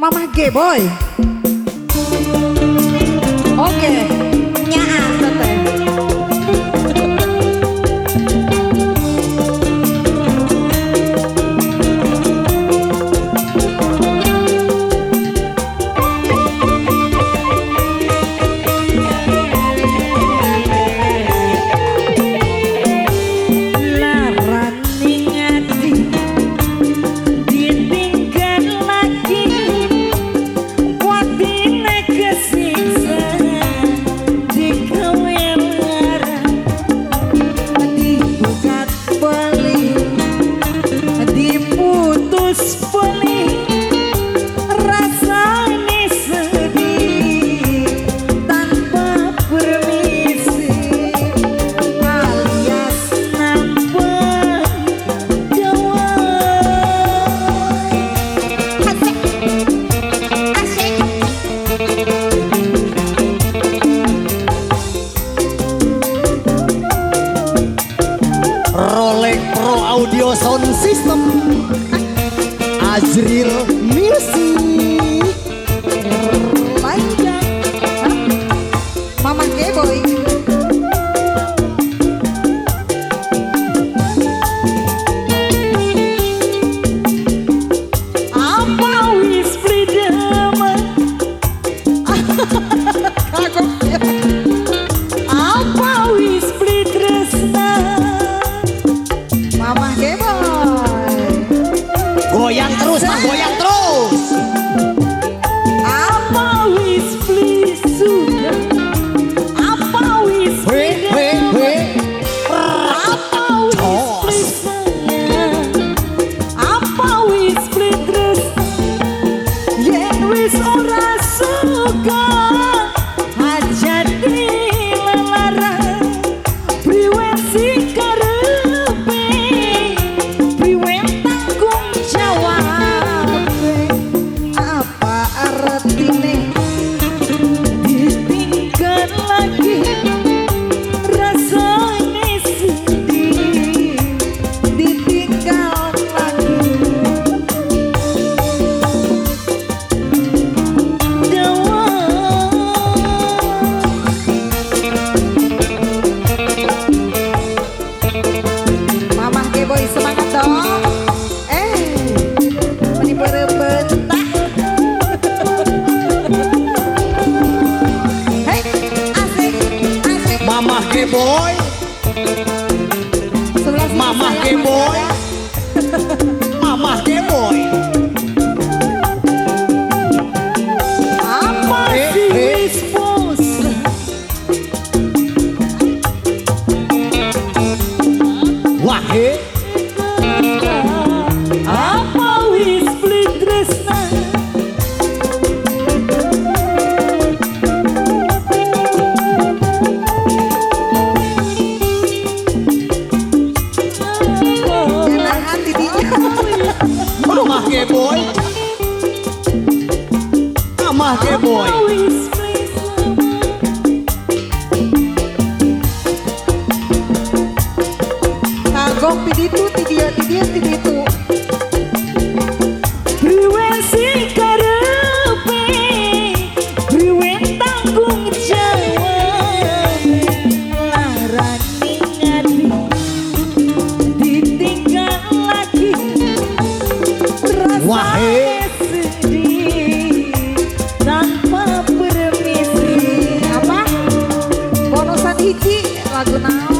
Mamah Geboy. Oke, nyaa teteh. Audio sound system Azril Music panjang. Mama Geboy. Apa wis freedom? Apa wis tresna? Mamah Geboy. Goyang terus, Pak, goyang terus. Apa wis beli sudah? Apa wis He he he. Apa wis beli sayang? Apa wis beli tresna? Yen wis ora suka aja dilarang. Priwen sing karepe, priwen tanggung jawab. Apa artine ditinggal lagi, rasane sedih ditinggal lagi. Dawa. Mamah Geboy semangat dong. Meni berebetah. Hei, asik, asik. Mamah Geboy, Sebelah sini Mamah saya Geboy. masih ada. Mamah Geboy. Apa Eh, sih eh. wis bosen? Wah he. Apa wis beli tresna? Jangan tidinya. Mamah Geboy. Mamah Geboy. Apa wis beli senang? Kagok piditu tidia tidia tiditu. Priwen sing karepe, priwen tanggung jawab. Larani ngati ditinggal lagi, Wah, rasane he. sedih tanpa permisi. Apa? Bonusan hiji lagu naon?